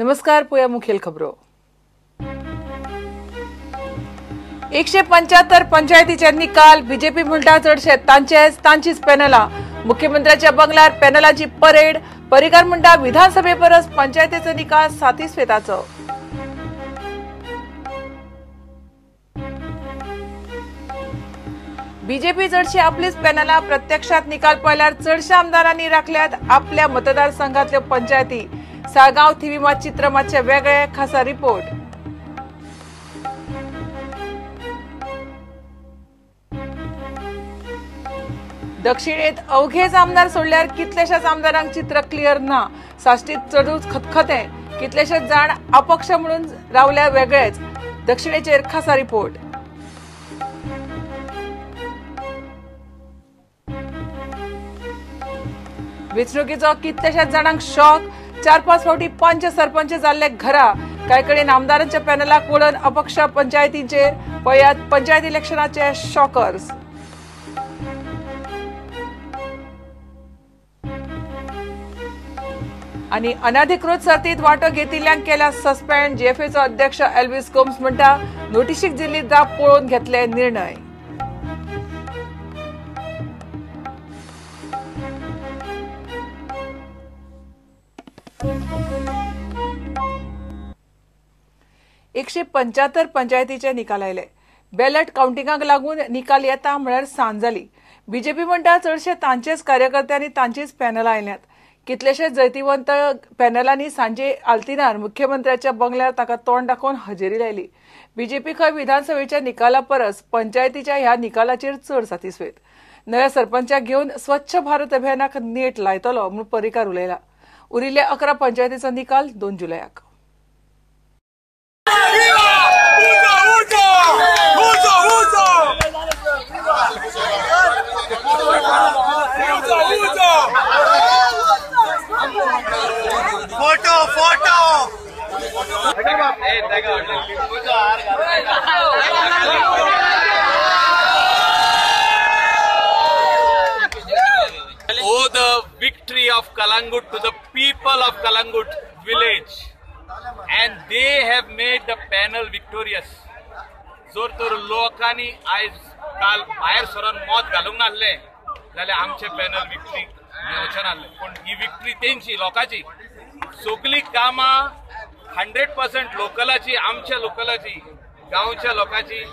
नमस्कार, पोया मुखेल खबरो. 175 पंचायतीचे निकाल. बीजेपी म्हणटा चडशे तांचेच, तांचीच पॅनलां. मुख्यमंत्र्याच्या बंगल्यार पॅनलाची परेड. पर्रीकार म्हणटा विधानसभे परस पंचायतीचो निकाल सातीस्वेताचो. बीजेपी चडशी आपलीच पॅनलां. प्रत्यक्षात निकाल पळयल्यार चडशा आमदारांनी राखल्यात आपल्या मतदारसंघातल्यो पंचायती. साळगांव थिवी मात चित्र मातशें वेगळें. खासा रिपोर्ट. दक्षिणेत अवघेच आमदार सोडल्यार कितल्याशाच आमदारांक चित्र क्लियर ना. साश्टीत चडूच खतखतें. कितलेशेच जाण अपक्ष म्हणून रावल्या वेगळेच. दक्षिणेचेर खासा रिपोर्ट. वेंचणुकेचो कितल्याशाच जाणांक शॉक. 4-5 फावटी पंच सरपंच जाल्ले घरा. कांय कडेन आमदारांच्या पॅनलाक वळून अपक्ष पंचायतींचेर. पळयात पंचायत इलेक्शनाचे शॉकर्स. आणि अनधिकृत सर्तीत वांटो घेतिल्ल्यांक केल्या सस्पेंड. जीएफएचो अध्यक्ष एल्विस गोम्स म्हणटा नोटिशीक दिल्ली जाप पळोवन घेतले निर्णय. एकशे 75 पंचायतीचे निकाल आयले. बॅलट कावंटिंगाक लागून निकाल येता म्हळ्यार सांज जाली. बीजेपी म्हणटा चडशे तांचेच कार्यकर्ते आनी तांचीच पॅनलां आयल्यात. कितलेशेच जैतिवंत पॅनलांनी सांजे आल्तिनार मुख्यमंत्र्याच्या बंगल्यार ताका तोंड दाखोवन हजेरी लायली. बीजेपी खंय विधानसभेच्या निकाला परस पंचायतीच्या ह्या निकालाचेर चड सातिस्वेत. नव्या सरपंचाक घेवन स्वच्छ भारत अभियानाक नेट लायतलो म्हूण पर्रीकार उलयला. उरिल्ल्या 11 पंचायतीचो निकाल 2 जुलयाक. Photo photo Oh, the victory of Calangute to the people of Calangute village, and they have made the panel victorious. जर तर लोकांनी आयज काल भायर सरून मत घालूंक नासलें जाल्यार आमचें पॅनल विक्ट्री मेळचें नासलें. पूण ही विक्ट्री तेंची लोकांची. सगळीं कामां 100% लोकलाची, आमच्या लोकलाची, गांवच्या लोकांची.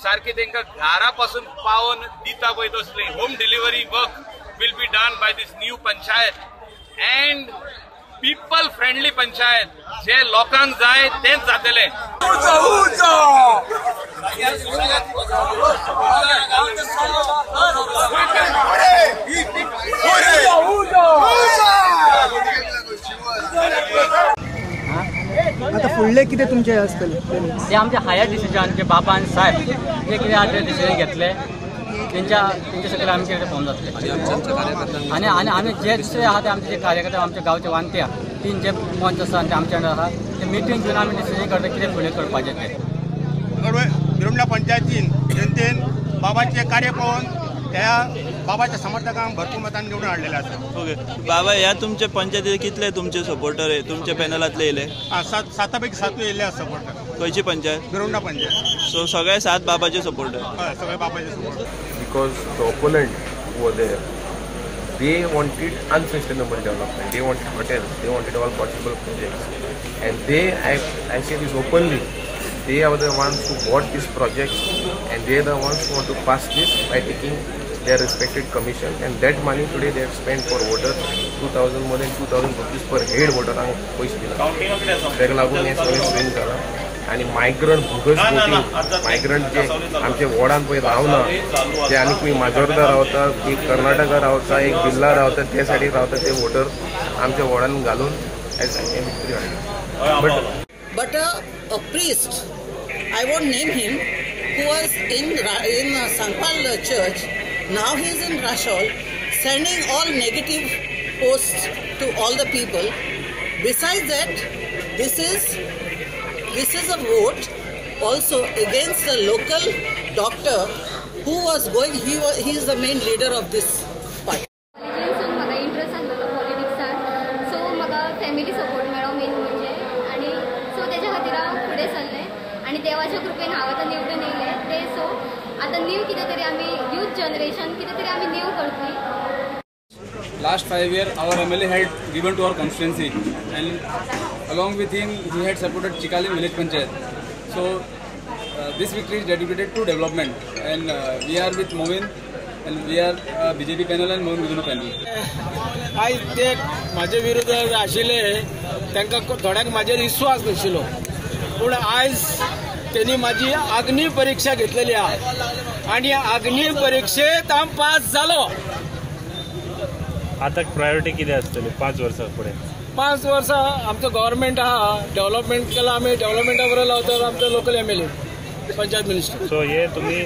सारकी तांकां घरा पासून पावोवन दिता पळय तसली home delivery work will be done by this new panchayat and people friendly panchayat. जे लोकांक जाय तेंच जातलें. आता फुडले कितें तुमचे आसतले ते आमचे हायर डिसिजन जे बाबा आनी साहेब जे कितें आहा ते डिसिजन घेतले तेंच्या तेंच्या सकयल आमी कितें फॉर्म जातले. आनी आनी आमी जे दुसरे आहा ते आमचे जे कार्यकर्ते आमच्या गांवचे वांटे आहा तीन जे पंच आसा आनी ते आमच्या अंडर आहा ते मिटींग घेवन आमी डिसिजन करता कितें फुडें करपाचें तें. भिरोंडा पंचायतीन जनतेन बाबाचें कार्य पळोवन त्या बाबाच्या समर्थकांक भरपूर मतान निवडून हाडलेले आसा. ओके बाबा, ह्या तुमच्या पंचायतीत कितले तुमचे सपोर्टर तुमच्या पॅनलांतले येयले? साता पैकी 7 येयल्ले आसा सपोर्टर. खंयची पंचायत? भिरोंडा पंचायत. सो सगळे 7 बाबाचे सपोर्टर? हय, सगळे बाबाचे supporter. Because the opponent who were there, they wanted unsustainable development, they wanted hotels, they wanted all possible projects, and they, I say this openly, they are the ones who bought these projects and they are the ones who want to pass this by taking their respected commission, and that money today they have spent for voters, 2,000 more than 2,000 rupees per head voter पैसे दिला. ताका लागून हें सगळें swing जाला. आनी migrant bogus voting, migrant जे आमचे वॉर्डान पळय रावना, जे आनी खंय माजोर्दा रावता, एक कर्नाटका रावता, एक बिल्ला रावता, ते सायडीक रावता, ते वोटर आमच्या वॉर्डान घालून आयज हें विक्ट्री हाडली. But a priest, I won't name him, who was in Sangpal church, now he is in Rashol, sending all negative posts to all the people. Besides that, this is a vote also against the local doctor who was going, he is the main leader of this party. म्हाका interest आसलेलो पॉलिटिक्सान, so म्हाका family support मेळ्ळो main म्हणजे. फुडें सरलें आनी देवाच्या कृपेन हांव आतां निवडून येयलें ते. सो आतां न्यू कितें तरी आमी यूथ जनरेशन कितें तरी आमी न्यू करतली. Last 5 years our MLA had given to our constituency and along with him he had supported Chicalim village panchayat. So this victory is dedicated to development and we are with Movin and we are BJP panel and Movin Gudino panel. आयज ते म्हाजे विरुद्ध आशिल्ले तांकां थोड्यांक म्हाजेर विश्वास नाशिल्लो, पूण आयज तेणी म्हाजी अग्नी परिक्षा घेतलेली आहा आनी अग्नी परिक्षेत हांव पास जालो. आतां प्रायोरिटी कितें आसतली 5 वर्सां फुडें? 5 वर्सां आमचो गव्हर्मेंट आहा, डेव्हलपमेंट केला आमी, डेव्हलपमेंटा बरोबर लावतात आमचो local MLA panchayat minister. So हे तुमी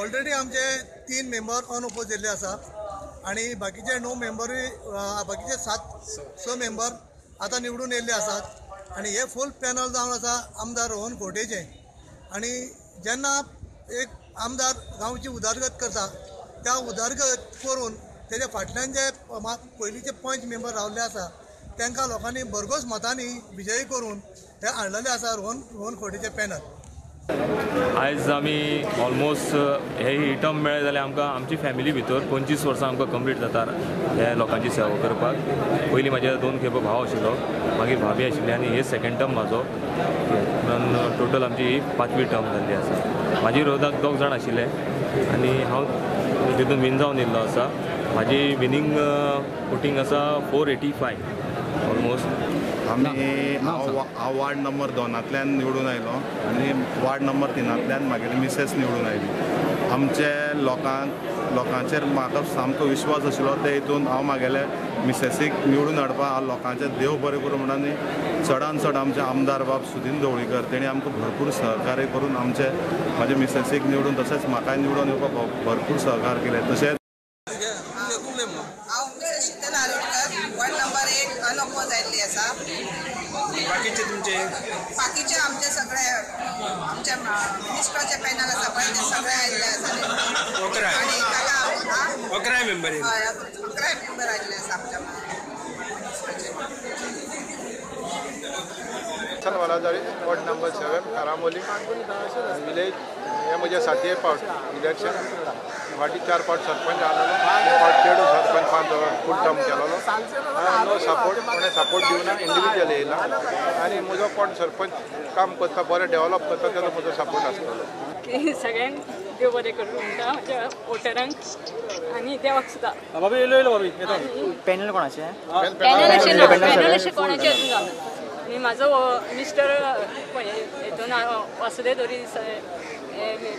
ऑलरेडी आमचे 3 मेंबर अनओपोज जाल्ले आसा आनी बाकीचे 9 मेंबरूय, बाकीचे 7-6 मेंबर आतां निवडून येयल्ले आसात आनी हे फूल पॅनल जावन आसा आमदार रोहन खंवटेचें. आनी जेन्ना एक आमदार गांवची उदरगत करता त्या उदरगत करून तेज्या फाटल्यान जे पयलींचे पंच मेंबर रावल्ले आसा तांकां लोकांनी भरघोस मतांनी विजयी करून हे हाडलेले आसा रोहन खंवटेचें पॅनल. आयज आमी ऑलमोस्ट हे टर्म मेळ्ळे जाल्यार आमकां आमची फॅमिली भितर 25 वर्सां आमकां कंप्लीट जाता ह्या लोकांची सेवा करपाक. पयलीं म्हाज्या 2 खेपो भाव आशिल्लो, मागीर भाभी आशिल्ली आनी हे सेकंड टर्म म्हाजो, म्हणून टोटल आमची ही 5वी टर्म जाल्ली आसा. म्हाजी विरोधाक 2 जाण आशिल्ले आनी हांव तितून विन जावन येयल्लो आसा. म्हाजी विनींग वोटींग आसा 485 ऑलमोस्ट. आमी हांव वार्ड नंबर 2 निवडून आयलो आनी वार्ड नंबर 3 मागीर मिसेस निवडून आयली. आमचे लोकांचेर म्हाका सामको विश्वास आशिल्लो, ते हितून हांव म्हागेले मिसेसीक निवडून हाडपाक हांव लोकांचे देव बरें करूं म्हणून चडान चड आमचे आमदार बाब सुदीन ढवळीकर तेणी आमकां भरपूर सहकार्य करून आमचे म्हाजे मिसेसीक निवडून तशेंच म्हाकाय निवडून येवपाक भरपूर सहकार केले. तशेंच हांव शीतल आरोडकर, वार्ड नंबर 8 अनओपोज आयिल्ली आसा. बाकीचे तुमचे बाकीचे आमचे सगळे आमच्या मिनिस्टराचे पॅनल आसा पळय ते सगळे आयिल्ले आसा. आनी ताका 11 मेंबर, हय 11 मेंबर आयिल्ले आसा आमच्या मिनिस्टराचे. Ward number 7 Karamoli village. हे म्हज्या 7 फावट इलेक्शन, फाटीं 4 फावट सरपंच आसलेलो, 1 फावट चेडू सरपंच 5 फूल टर्म केलेलो. नो सपोर्ट, कोणें सपोर्ट दिवना, इंडिविज्युअल येयला आनी म्हजो कोण सरपंच काम करता बरें डेव्हलप करता तेजो म्हजो सपोर्ट आसतलो. सगळ्यांक देव बरें करूं म्हणटा म्हज्या वोटरांक आनी देवाक सुद्दां. बाबी येयलो येयलो बाबी पॅनल कोणाचें? पॅनल अशें ना, पॅनल अशें कोणाचें अजून जावना. आनी म्हाजो मिस्टर हेतून वासुदेव धोरी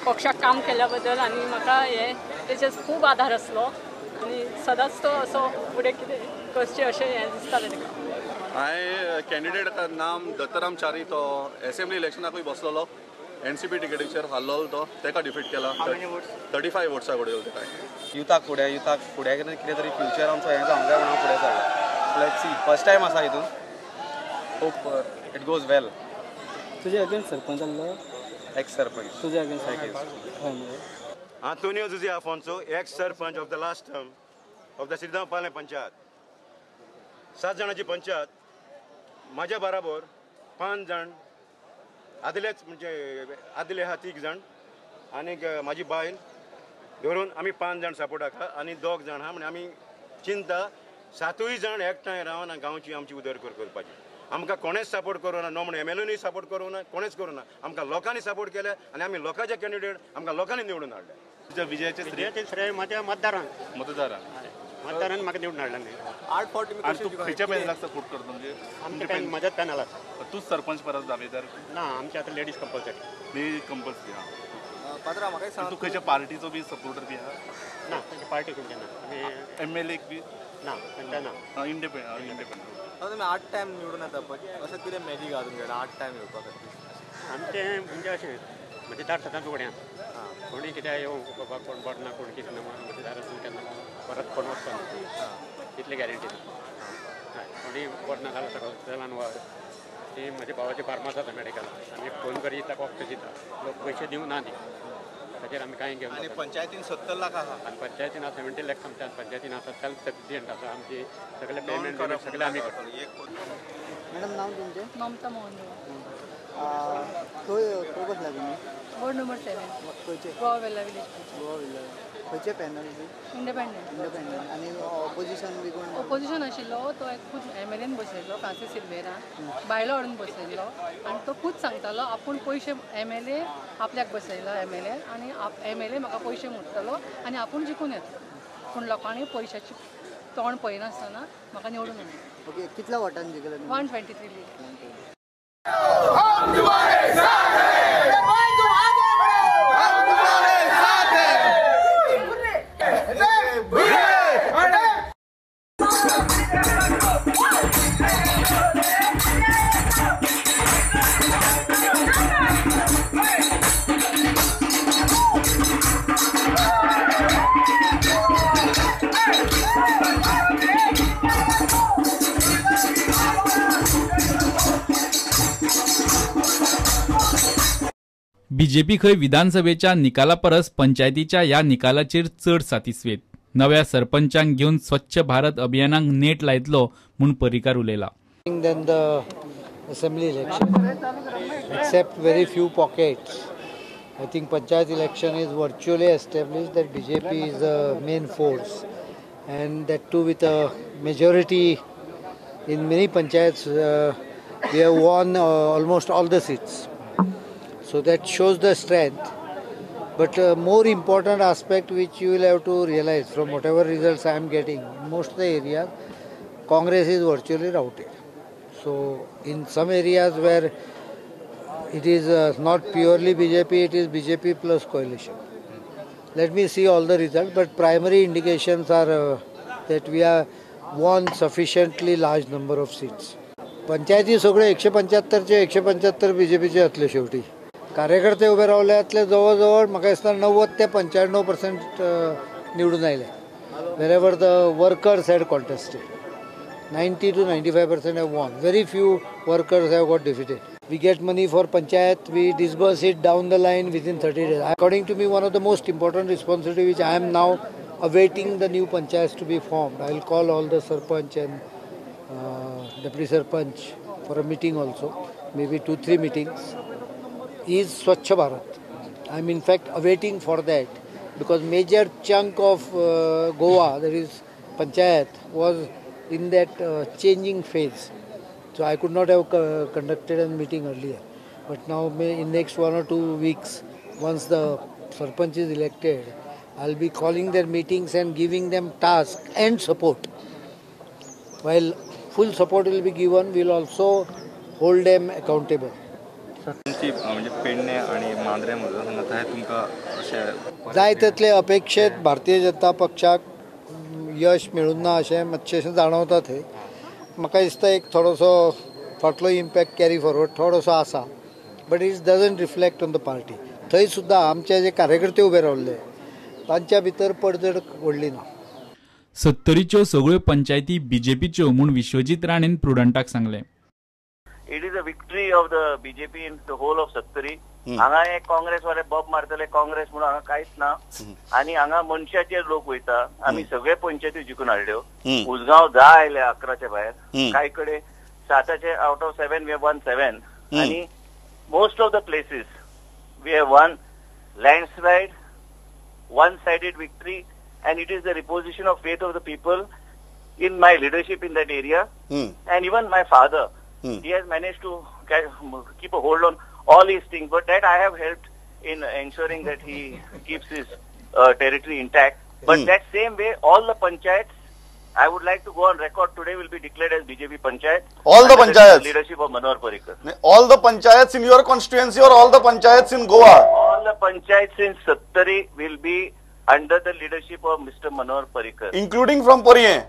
पक्षाक काम केल्या बद्दल आनी म्हाका हे तेचेर खूब आदार आसलो आनी सदांच तो असो फुडें कितें करचें अशें हें दिसतालें ताका. हांवें कॅन्डिडेट नाम दत्तराम च्यारी, तो एसेंब्ली इलेक्शनाकूय बसलेलो, एनसीपी टिकेटीचेर हारलेलो, तो ताका डिफीट केला 35 वोट्सा कडेन ताका. युथाक फुडें, युथाक फुडें कितें तरी फ्युचर आमचो हें जावंक जाय म्हणून फुडें सरला. Let's see, first time आसा हितून, होप it goes वेल. तुजे अगेन्स्ट सरपंच आसलो? Ex sarpanch. तुजे against? Antonio Jose Afonso, ex sarpanch of the last term of the Siridao Palem panchayat. 7 जाणांची पंचायत, म्हाज्या बराबर 5 जाण आदलेच, म्हणजे आदले आहा 3 जाण आनीक म्हाजी बायल धरून आमी 5 जाण सपोर्टाक आहा आनी 2 जाण आहा. म्हणजे आमी चिंता 7 जाण एकठांय रावन गांवची आमची उदरगत करपाची. आमकां कोणेच सपोर्ट करूं ना, नो म्हण एमएलएनूय सपोर्ट करूं ना, कोणेच करूं ना. आमकां लोकांनी सपोर्ट केले आनी आमी लोकांचे कॅन्डिडेट आमकां लोकांनी निवडून हाडले. विजयाचें श्रेय म्हाज्या मतदारांक, मतदारान म्हाका निवडून हाडला न्ही. 8 फावट तूं खंयच्या पॅनलाक सपोर्ट करता? म्हणजे आमच्या म्हज्याच पॅनल आसा. तूंच सरपंच परत दावेदार? ना, आमचे आतां लेडीज कंपल्सरी. Ladies compulsory. हां पात्रा म्हाका सांग, तूं खंयच्या पार्टीचो बी सपोर्टर बी आहा? ना, खंयच्या पार्टी खंयच्या ना, एमएलए बी ना, खंयच्या ना, इंडिपेंडंट. इंडिपेंडंट. तुमी 8 टायम निवडून येता, पण अशें कितें मॅजीक आहा तुमचे कडेन 8 टायम येवपा खातीर? आमचें म्हणजे अशें म्हजें दार सदांच उगडें आसा, कोणी कित्याक येवं बाबा, कोण बरो ना कोण कितें ना, म्हज्या दारांतून केन्ना परत कोण वचचो ना, तितली गॅरंटी ना. हय, कोणी बरो ना जाल्यार हॉस्पिटलान व्हर, ती म्हज्या भावाची फार्मास आसा मेडिकलान, आमी फोन करीत ताका वखद दिता, लोक पयशे दिवं ना दी, ताचेर आमी कांय घेवन. आनी पंचायतीन 70 लाख आसा. आनी पंचायतीन आसा 70 लॅक्स आमच्या पंचायतीन आसा, सेल्फ सफिशियंट आसा आमची, सगळे पेमेंट सगळे आमी करता. मॅडम नाव तुमचें? ममता मोहन. खंय खंय बसला तुमी? Ward number 7. खंयचे? गोवा वेल्ला विलेज. गोवा वेल्ला. खंयचे पॅनल बी? इंडिपेंडंट. इंडिपेंडंट. आनी ऑपोजिशन बी कोण? ऑपोजिशन आशिल्लो तो एक खूद एम एल एन बसयल्लो, फ्रांसीस सिल्वेरा, बायलो हाडून बसयल्लो आनी तो खूद सांगतालो आपूण पयशे एम एल ए आपल्याक बसयलो एम एल ए आनी एम एल ए म्हाका पयशे मोडटलो आनी आपूण जिखून येतलो. पूण लोकांनी पयशाची तोंड पळयनासतना म्हाका निवडून हाडलो. ओके, कितल्या वोटान जिखले? 123 लीड. हम तुम्हारे साथ हैं, भाई तुम आगे बढ़ो, हम तुम्हारे साथ हैं. बीजेपी खंय विधानसभेच्या निकाला परस पंचायतीच्या ह्या निकालाचेर चड सातिस्वेत. नव्या सरपंचांक घेवन स्वच्छ भारत अभियानाक नेट लायतलो म्हूण Parrikar उलयला. Than the assembly election, except very few pockets. I think panchayat election is virtually established that BJP is the main force, and that too with a majority in many panchayats. We have won almost all the seats. So that shows the strength. But more important aspect which you will have to realize from whatever results I am getting, most of the areas, Congress is virtually routed. So in some areas where it is not purely BJP, it is BJP plus coalition. Let me see all the results, but primary indications are that we have won sufficiently large number of seats. पंचायती सगळे 175चे 175 बीजेपीचे जातले. शेवटी कार्यकर्ते उबे रावल्यातले जवळ जवळ म्हाका दिसता 90 ते 95% निवडून आयले. Wherever the workers had contested, 90 to 95% have won. Very few workers have got defeated. We get money for panchayat, we disburse it down the line within 30 days. According to me, one of the most important responsibility which I am now awaiting the new panchayats to be formed. I will call all the sarpanch and deputy sarpanch for a meeting also, maybe two, three meetings, is Swachh Bharat. I am in fact awaiting for that because major chunk of Goa, that is panchayat, was in that changing phase. So I could not have conducted a meeting earlier. But now in next 1 or 2 weeks, once the sarpanch is elected, I'll be calling their meetings and giving them task and support. While full support will be given, we'll also hold them accountable. तुमची म्हणजे पेडणे आणि मांद्रे मतदारसंघात हे तुमकां अशें जाय तितले अपेक्षेत भारतीय जनता पक्षाक यश मेळूंक ना अशें मातशें जाणवता. थंय म्हाका दिसता एक थोडोसो फाटलो इम्पॅक्ट कॅरी फॉरवर्ड थोडोसो आसा, but it doesn't reflect on the party. थंय सुद्दां आमचे जे कार्यकर्ते उबे रावल्ले तांच्या भितर पडझड व्हडली ना. सत्तरीच्यो सगळ्यो पंचायती बीजेपीच्यो म्हूण विश्वजीत राणेन प्रुडंटाक सांगलें. It is a victory of the BJP in the whole of Sattari. हांगा हे काँग्रेस वाले बोब मारतले काँग्रेस म्हणून, हांगा कांयच ना आनी हांगा मनशाचेर लोक वयता. आमी सगळे पंचायती जिखून हाडल्यो. उसगांव 10 आयले 11च्या भायर, कांय कडेन साताचे, out of seven we won seven आनी most of the places we have won landslide, one sided victory, and it is the reposition of faith of the people in my leadership in that area. And even my father, he has managed to keep a hold on all his things, but that I have helped in ensuring that he keeps his territory intact. But that same way, all the panchayats, I would like to go on record today, will be declared as BJP panchayat. All the under panchayats? Leadership of Manohar Parrikar. All the panchayats in your constituency or all the panchayats in Goa? All the panchayats in Sattari will be under the leadership of Mr. Manohar Parrikar. Including from Poriem?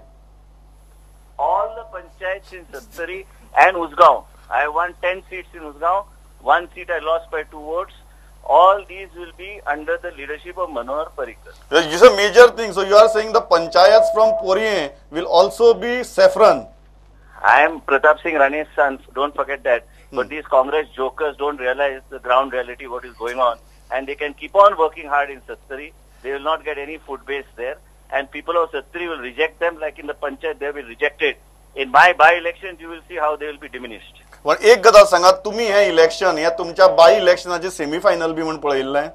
All the panchayats in Sattari and Usgaon. I won 10 seats in Usgaon. One seat I lost by two votes. All these will be under the leadership of Manohar Parrikar. It's a major thing. So you are saying the panchayats from Poriem will also be saffron? I am Pratap Singh Rane's son. Don't forget that. But these Congress jokers don't realize the ground reality, what is going on. And they can keep on working hard in Sattari. They will not get any foot base there. And people of Sattari will reject them, like in the panchayat they will reject it. In my by-elections, you will see how they will be diminished. पण एक गजाल सांगात, तुमी हें election हे तुमच्या बाय इलेक्शनाचे semifinal बी म्हण पळयिल्लें?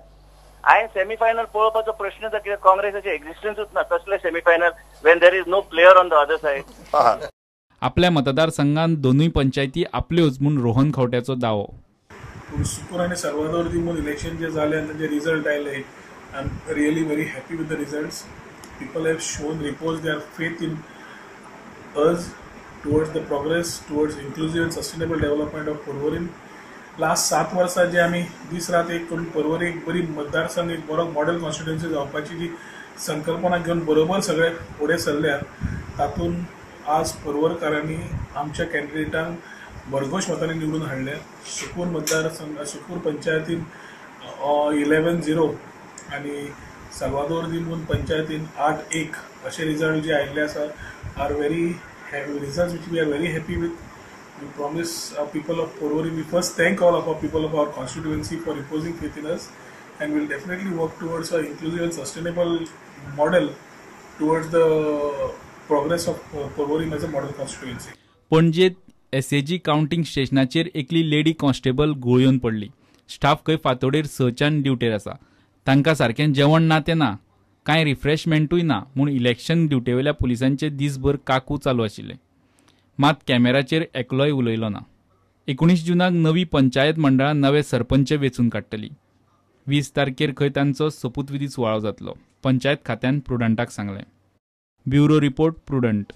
हांवें सेमीफायनल पळोवपाचो प्रश्नच कित्याक काँग्रेसाचे एक्झिस्टन्सूच ना. कसले semifinal when there is no player on the other side. आपल्या मतदारसंघात दोनूय पंचायती आपल्योच म्हूण रोहन खंवट्याचो दावो. पूण सुकूर आनी साल्वादोर दी मून इलेक्शन जे जालें आनी तांचे रिजल्ट आयले, I am really very happy with the results. People have shown repose their faith in us towards the progress, towards inclusive and sustainable development of Porvorim. Last 7 वर्सां जे आमी दीस रात एक करून पर्वरी एक बरी मतदारसंघ, एक बरो मॉडेल कॉन्स्टिट्युएन्सी जावपाची जी संकल्पना घेवन बरोबर सगळे फुडें सरल्या, तातूंत आज पर्वरकारांनी आमच्या कॅन्डिडेटांक भरघोस मतांनी निवडून हाडले. सुकूर मतदारसंघ, सुकूर पंचायतीन 11-0 आनी साल्वादोर दी मून पंचायतीन 8-1 अशे रिजल्ट जे आयिल्ले आसा are very results which we are very happy with. We promise our people of Porvorim, we first thank all of our people of our constituency for reposing faith in us, and we'll definitely work towards an inclusive and sustainable model towards the progress of Porvorim as a model constituency. पणजेत SAG counting स्टेशनाचेर एकली lady constable गुळयोवन पडली. Staff खंय फांतोडेर 6च्यान ड्युटेर आसा. तांकां सारकें जेवण ना तें ना, कांय रिफ्रेशमेंटूय ना म्हूण इलेक्शन ड्युटेवेल्या पुलिसांचे दीसभर काकू चालू आशिल्ले. मात कॅमेराचेर एकलोय उलयलो ना. 19 जूनाक नवी पंचायत मंडळां नवे सरपंच वेंचून काडटली. 20 तारखेर खंय तांचो सोपूतविधी सुवाळो जातलो, पंचायत खात्यान प्रुडंटाक सांगलें. Bureau report, Prudent.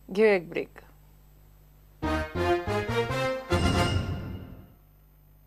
घेऊ एक ब्रेक.